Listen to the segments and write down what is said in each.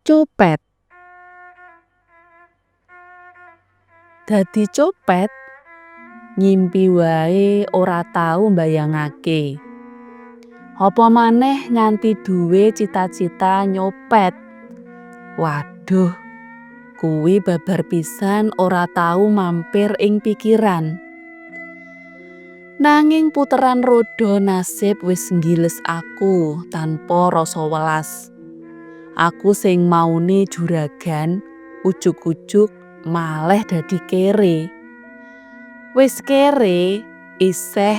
Copet. Dadi copet ngimpi wae ora tau mbayangake. Apa maneh nganti duwe cita-cita nyopet. Waduh, kuwi babar pisan ora tau mampir ing pikiran. Nanging puteran roda nasib wis nggiles aku tanpa rasa welas. Aku sing maune juragan ujug-ujug maleh dadi kere. Wis kere isih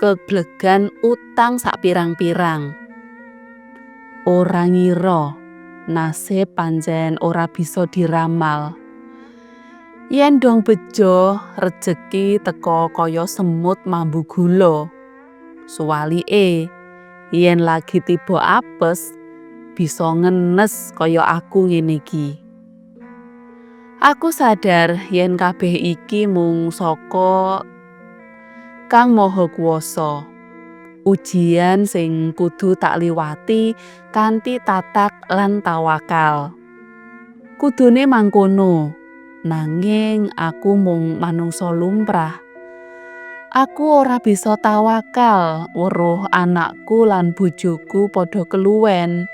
keblegan utang sapirang-pirang. Ora ngira nasib pancen ora bisa diramal. Yen dong bejo rejeki teka kaya semut mambu gula. Suwalike yen lagi tiba apes bisa ngenes kaya aku ngene iki. Aku sadar yen kabeh iki mung saka Kang Maha Kuwasa. Ujian sing kudu tak liwati kanthi tatak lan tawakal. Kudune mangkono, nanging aku mung manungsa lumrah. Aku ora bisa tawakal weruh anakku lan bojoku padha keluwen.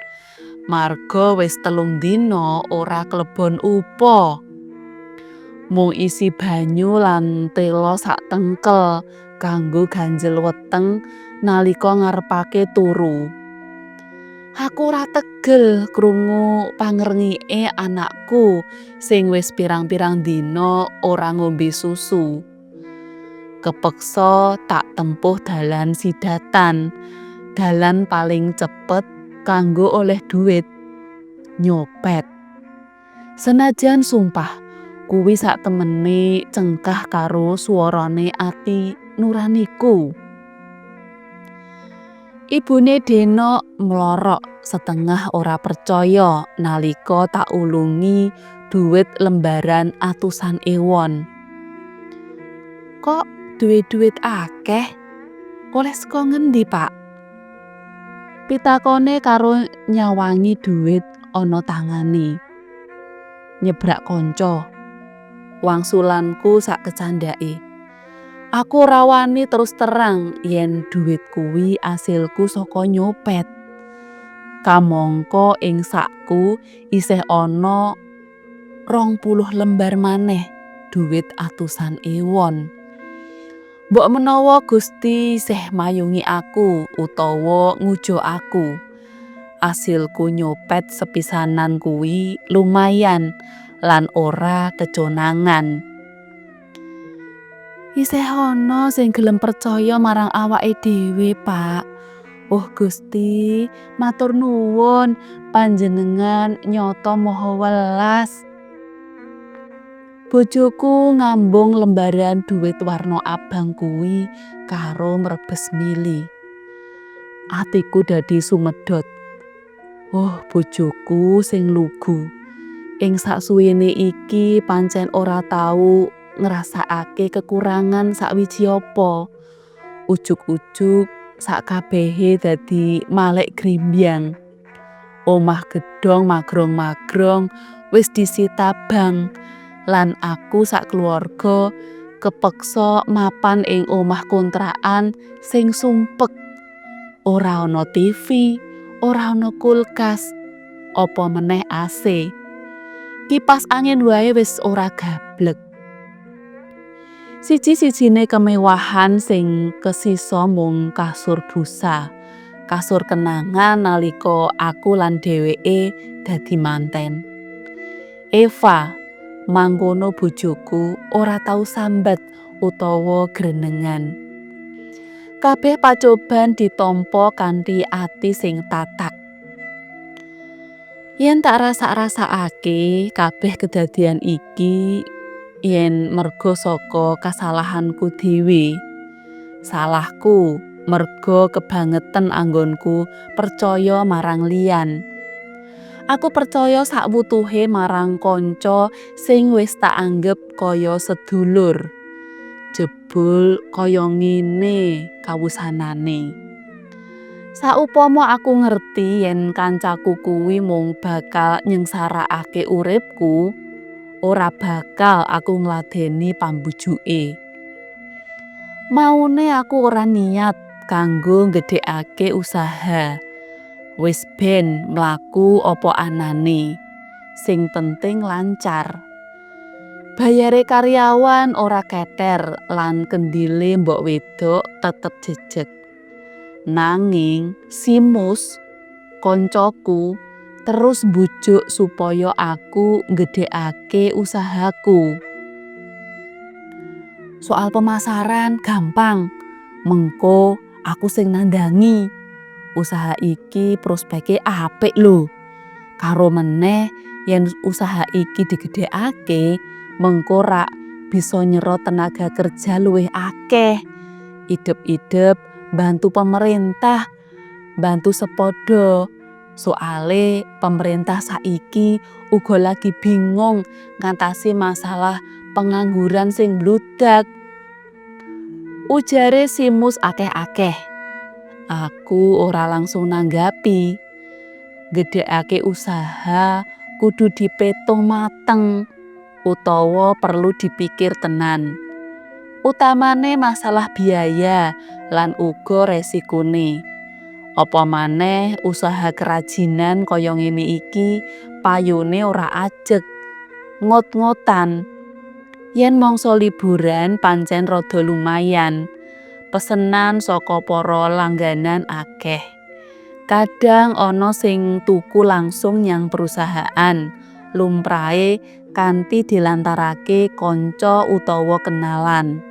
Marga wis 3 dina ora klebon upa. Mung isi banyu lan tela sak tengkel kanggo ganjel weteng nalika ngarepake turu. Aku ora tegel krungu pangrengike anakku sing wis pirang-pirang dina ora ngombe susu. Kepeksa tak tempuh dalan sidatan, dalan paling cepet kanggo oleh duit, nyopet. Senajan sumpah kuwi sak temene cengkah karo swarane ati nuraniku. Ibune Denok mlorok setengah ora percaya nalika tak ulungi duit lembaran atusan ewon. Kok duwe duit akeh? Oleh saka ngendi, Pak? Pitakone karo nyawangi duit ana tangane. Nyebrak kanca. Wangsulanku sak kecandhake. Aku ora wani terus terang yen duit kuwi asilku saka nyopet. Kamangka ing sakku isih ana 20 lembar maneh duit atusan ewon. Mbok menawa Gusti isih mayungi aku utawa ngujo aku. Asilku nyopet sepisanan kuwi lumayan lan ora keconangan. Isih ana sing gelem percaya marang awake dhewe, Pak. Oh Gusti, matur nuwun panjenengan nyata maha welas. Bojoku ngambung lembaran duit warna abang kuwi karo mrebes mili. Atiku dadi sumedhot. Oh, bojoku sing lugu. Ing saksuwene iki pancen ora tau ngrasakake kekurangan sakwiji apa. Ujug-ujug sakabehe dadi malik grimbyang. Omah gedhong magrong-magrong wis disita bank lan aku sakeluarga kepeksa mapan ing omah kontrakan sing sumpek. Ora ana TV, ora ana kulkas, apa meneh AC. Kipas angin wae wis ora gablek. Siji-sijine kemewahan sing kesisa mung kasur busa, kasur kenangan nalika aku lan dheweke dadi manten. Eva, mangkono bojoku ora tau sambat utawa grenengan. Kabeh pacoban ditampa kanthi ati sing tatak. Yen tak rasa-rasakake kabeh kedadian iki yen merga saka kasalahanku dhewe. Salahku merga kebangetan anggonku percaya marang liyan. Aku percaya sakwutuhe marang kanca sing wis tak anggep kaya sedulur. Jebul kaya ngene kawusanane. Saupama aku ngerti yen kancaku kuwi mung bakal nyengsarakake uripku, ora bakal aku ngladeni pambujuke. Maune aku ora niat kanggo nggedhekake usaha. Wis ben mlaku apa anane. Sing penting lancar. Bayare karyawan ora keter lan kendile mbok wedok tetep jejeg. Nanging Simus koncoku terus mbujuk supaya aku nggedhekake usahaku. Soal pemasaran gampang, mengko aku sing nandangi. Usaha iki prospeke apik lho. Karo meneh yen usaha iki digedhekake, mengko rak bisa nyerot tenaga kerja luwih akeh. Idep-idep bantu pemerintah, bantu sepadha. Soale pemerintah saiki uga lagi bingung ngatasi masalah pengangguran sing mbludak. Ujare Simus akeh-akeh. Aku ora langsung nanggapi. Nggedhekake usaha kudu dipetung mateng utawa perlu dipikir tenan. Utamane masalah biaya lan uga resikone. Apa maneh usaha kerajinan kaya ngene iki payune ora ajeg, ngot-ngotan. Yen mangsa liburan pancen rada lumayan. Pesenan saka para langganan akeh. Kadang ana sing tuku langsung nyang perusahaan, lumrahe kanthi dilantarake kanca utawa kenalan.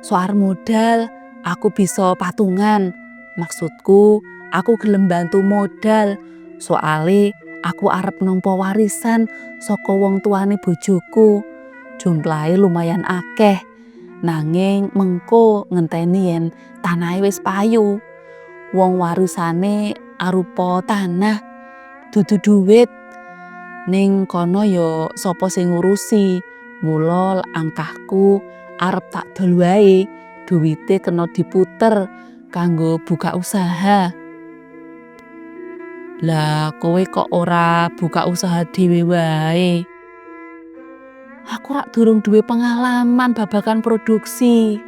Soal modal, aku bisa patungan. Maksudku, aku gelem bantu modal. Soale aku arep nampa warisan saka wong tuane bojoku. Jumlahe lumayan akeh. Nanging mengko ngenteni yen tanahe wis payu. Wong warisane arupa tanah, dudu duit. Ning kono ya sapa sing ngurusi. Mula langkahku arep tak dol wae, duwite kena diputer kanggo buka usaha. Lah kowe kok ora buka usaha dhewe wae? Aku rak durung duwe pengalaman babagan produksi.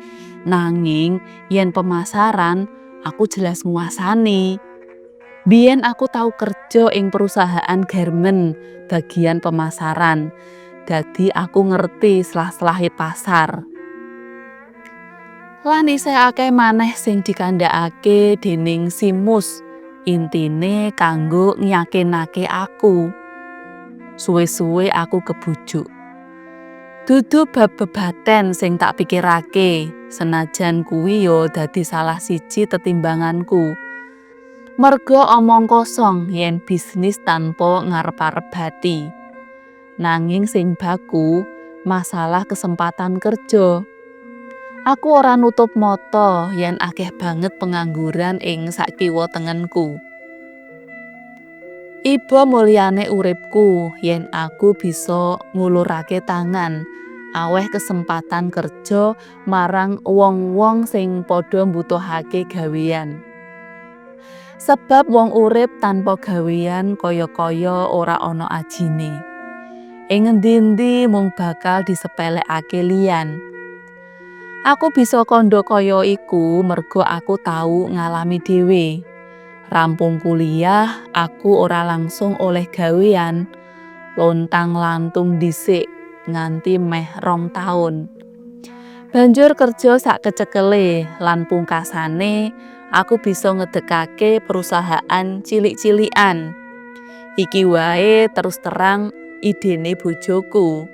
Nanging yen pemasaran aku jelas nguasani. Biyen aku tau kerja ing perusahaan garmen bagian pemasaran. Dadi aku ngerti slah-slahe pasar. Lan isih akeh maneh sing dikandhakake dening Simus. Intine kanggo ngyakinake aku. Suwe-suwe aku kebujuk. Dudu bab bebaten sing tak pikirake, senajan kuwi ya dadi salah siji tetimbanganku. Merga omong kosong yen bisnis tanpa ngarep-arep bathi. Nanging sing baku masalah kesempatan kerja. Aku ora nutup mata yen akeh banget pengangguran ing sakiwa tengenku. Iba mulyane uripku yen aku bisa ngulurake tangan aweh kesempatan kerja marang wong-wong sing padha mbutuhake gawean. Sebab wong urip tanpa gawean kaya-kaya ora ana ajine. Ing ngendi-endi mung bakal disepelekake liyan. Aku bisa kandha kaya iku merga aku tau ngalami dhewe. Rampung kuliah, aku ora langsung oleh gawean. Lontang-lantung dhisik nganti meh 2 taun. Banjur kerja sak kecekele lan pungkasane aku bisa ngedekake perusahaan cilik-cilikan. Iki wae terus terang idene bojoku.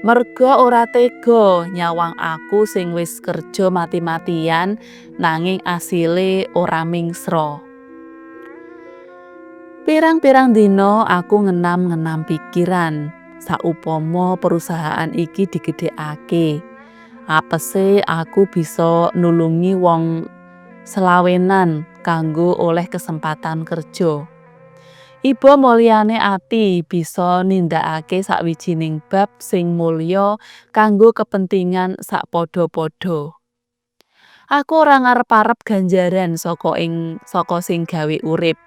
Merga ora tega nyawang aku sing wis kerja mati-matian nanging asile ora mingsra. Pirang-pirang dina aku ngenam-ngenam pikiran, saupama perusahaan iki digedhekake, apese aku bisa nulungi wong selawenan kanggo oleh kesempatan kerja. Iba mulyane ati bisa nindakake sawijining bab sing mulya kanggo kepentingan sakpadha-padha. Aku ora ngarep-arep ganjaran saka sing gawe urip.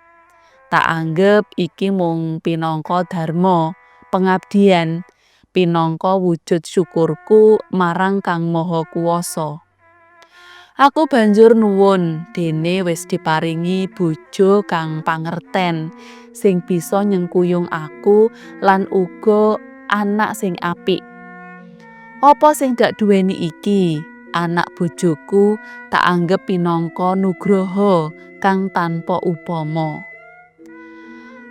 Tak anggep iki mung pinangka dharma, pengabdian, pinangka wujud syukurku marang Kang Maha Kuwasa. Aku banjur nuwun dene wis diparingi bojo kang pangerten sing bisa nyengkuyung aku lan uga anak sing apik. Apa sing dak duweni iki, anak bojoku tak anggep pinangka nugroho kang tanpa upama.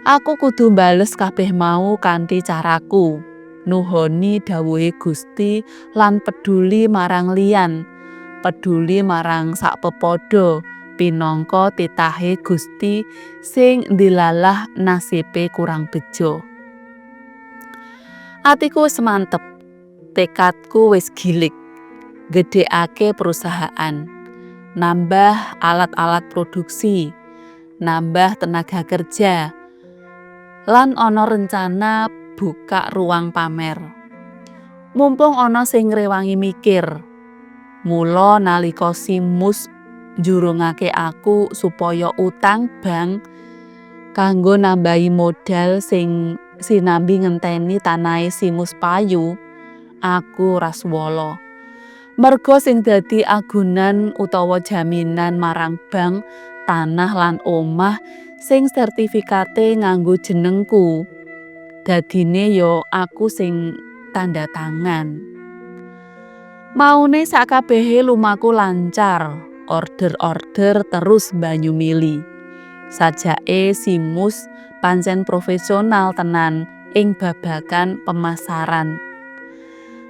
Aku kudu mbales kabeh mau kanthi caraku, nuhoni dawuhe Gusti lan peduli marang liyan, peduli marang sakpepadha pinangka titahe Gusti sing ndilalah nasibe kurang bejo. Atiku wis mantep, tekadku wis gilig, gedhekake perusahaan, nambah alat-alat produksi, nambah tenaga kerja, lan ana rencana buka ruang pamer. Mumpung ana sing ngrewangi mikir, mula nalika Simus njurungake aku supaya utang bank kanggo nambahi modal sing sinambi ngenteni tanahe Simus payu, aku ora suwala. Merga sing dadi agunan utawa jaminan marang bank tanah lan omah sing sertifikate nganggo jenengku. Dadine ya aku sing tanda tangan. Maune sakabehe lumaku lancar, order-order terus banyu mili. Sajake Simus pancen profesional tenan ing babagan pemasaran.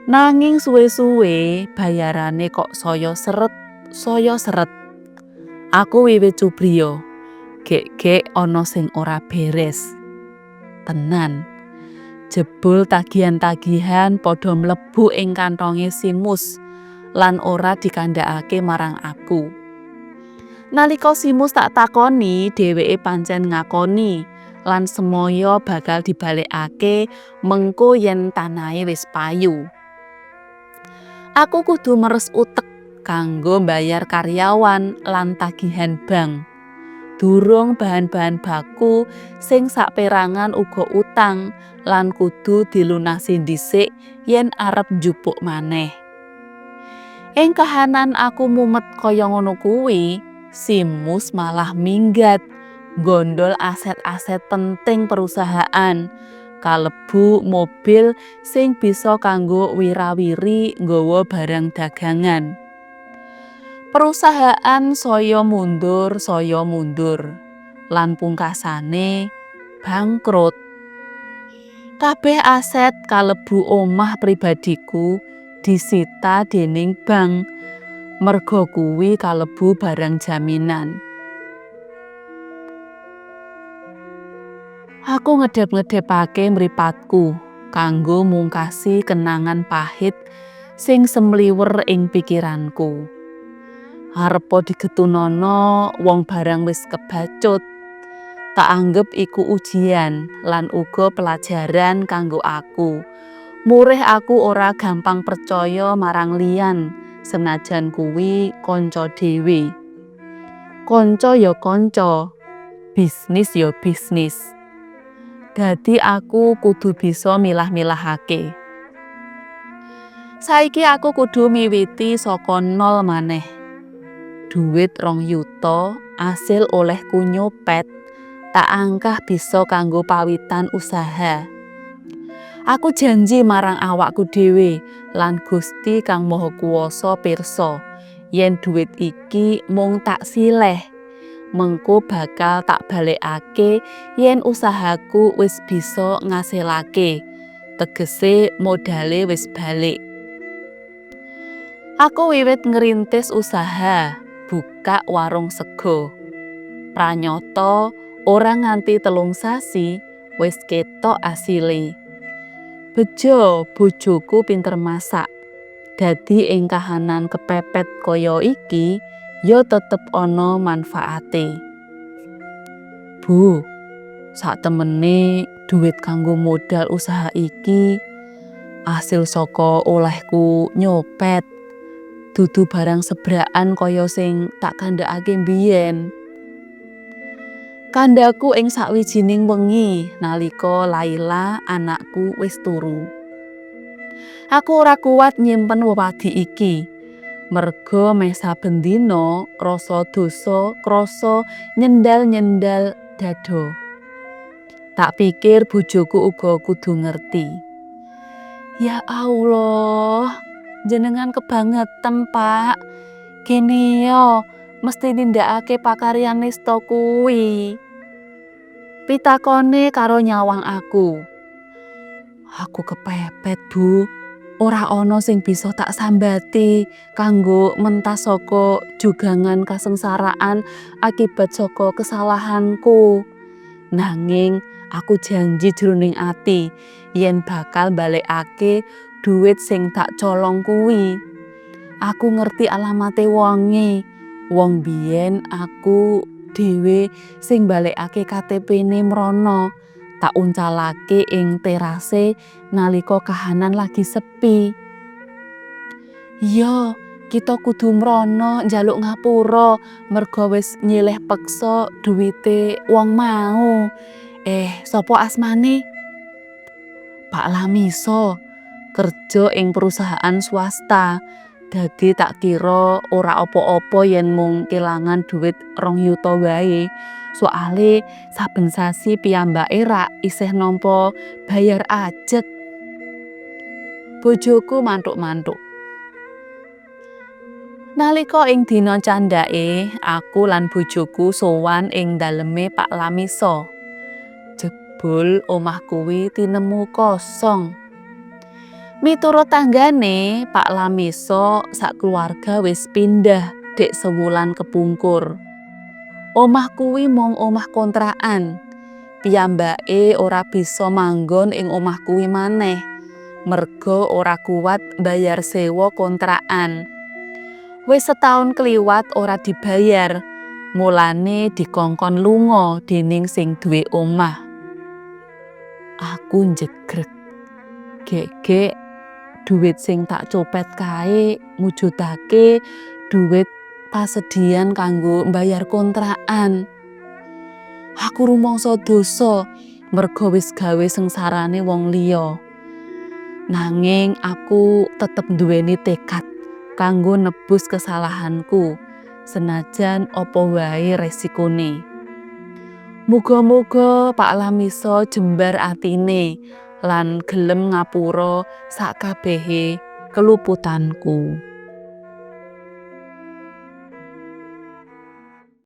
Nanging suwe-suwe bayarane kok saya seret, saya seret. Aku wiwit cubriya, gek-gek ana sing ora beres. Tenan. Jebul tagihan-tagihan padha mlebu ing kantonge Simus lan ora dikandhakake marang aku. Nalika Simus tak takoni, dheweke pancen ngakoni lan semoyo bakal dibalekake mengko yen tanahe wis payu. Aku kudu meres utek kanggo mbayar karyawan lan tagihan bank. Durung bahan-bahan baku sing saperangan uga utang lan kudu dilunasi dhisik yen arep njupuk maneh. Ing kahanan aku mumet kaya ngono kuwi, Simus malah minggat nggondol aset-aset penting perusahaan, kalebu mobil sing bisa kanggo wira-wiri nggawa barang dagangan. Perusahaan saya mundur, lan pungkasane bangkrut. Kabeh aset kalebu omah pribadiku disita dening bank merga kuwi kalebu barang jaminan. Aku ngedep-ngedepake mripatku kanggo mungkasi kenangan pahit sing semliwer ing pikiranku. Arepa digetunono wong barang wis kebacut. Tak anggep iku ujian lan uga pelajaran kanggo aku. Murih aku ora gampang percaya marang liyan senajan kuwi kanca dhewe. Kanca ya kanca, bisnis ya bisnis. Dadi aku kudu bisa milah-milahake. Saiki aku kudu miwiti saka nol maneh. Duit 2 yuta asil olehku nyopet tak angkah bisa kanggo pawitan usaha. Aku janji marang awakku dhewe lan Gusti Kang Maha Kuwasa pirsa yen duit iki mung tak sileh, mengko bakal tak balekake yen usahaku wis bisa ngasilake, tegese modale wis balik. Aku wiwit ngrintis usaha buka warung sega. Pranyata ora nganti 3 sasi wis ketok asile. Bejo bojoku pinter masak. Dadi ing kahanan kepepet kaya iki ya tetep ana manfaate. Bu, saktemene duit kanggo modal usaha iki asil saka olehku nyopet. Dudu barang sebrakan kaya sing tak kandhakake mbiyen. Kandhaku ing sawijining wengi nalika Laila anakku wis turu. Aku ora kuat nyimpen wewadi iki. Merga meh saben dina rasa dosa krasa nyendal-nyendal dada. Tak pikir bojoku uga kudu ngerti. Ya Allah, jenengan kebangetan, Pak. Kene yo mesti nindakake pakaryan nista kuwi. Pitakone karo nyawang aku. Aku kepepet, Bu. Ora ana sing bisa tak sambati kanggo mentas saka jugangan kasengsaraan akibat saka kesalahanku. Nanging aku janji jroning ati yen bakal mbalekake duit sing tak colong kuwi. Aku ngerti alamate wonge. Wong biyen aku dhewe sing mbalekake KTP-ne mrono. Tak uncalake ing terase nalika kahanan lagi sepi. Iya, kita kudu mrono njaluk ngapura merga wis nyilih peksa duwite wong mau. Eh, sapa asmane? Pak Lamiso, kerja ing perusahaan swasta. Dadi tak kira ora apa-apa yen mung kelangan duit 2 yuta wae. Soale saben sasi piyambake rak isih nampa bayar ajeg. Bojoku manthuk-manthuk. Nalika ing dina candhake, aku lan bojoku sowan ing daleme Pak Lamiso. Jebul omah kuwi tinemu kosong. Miturut tanggane, Pak Lamiso sakeluarga wis pindah dek sewulan kepungkur. Omah kuwi mung omah kontrakan. Piyambake ora bisa manggon ing omah kuwi maneh, merga ora kuat mbayar sewa kontrakan. Wis setaun kliwat ora dibayar, mulane dikongkon lunga dening sing duwe omah. Aku njegreg. Gek-gek duit sing tak copet kae mujudake duit pasedian kanggo mbayar kontrakan. Aku rumangsa dosa merga wis gawe sengsarane wong liya. Nanging aku tetep nduweni tekad kanggo nebus kesalahanku, senajan apa wae resikone. Muga-muga Pak Lamiso jembar atine lan gelem ngapura sakabehe keluputanku.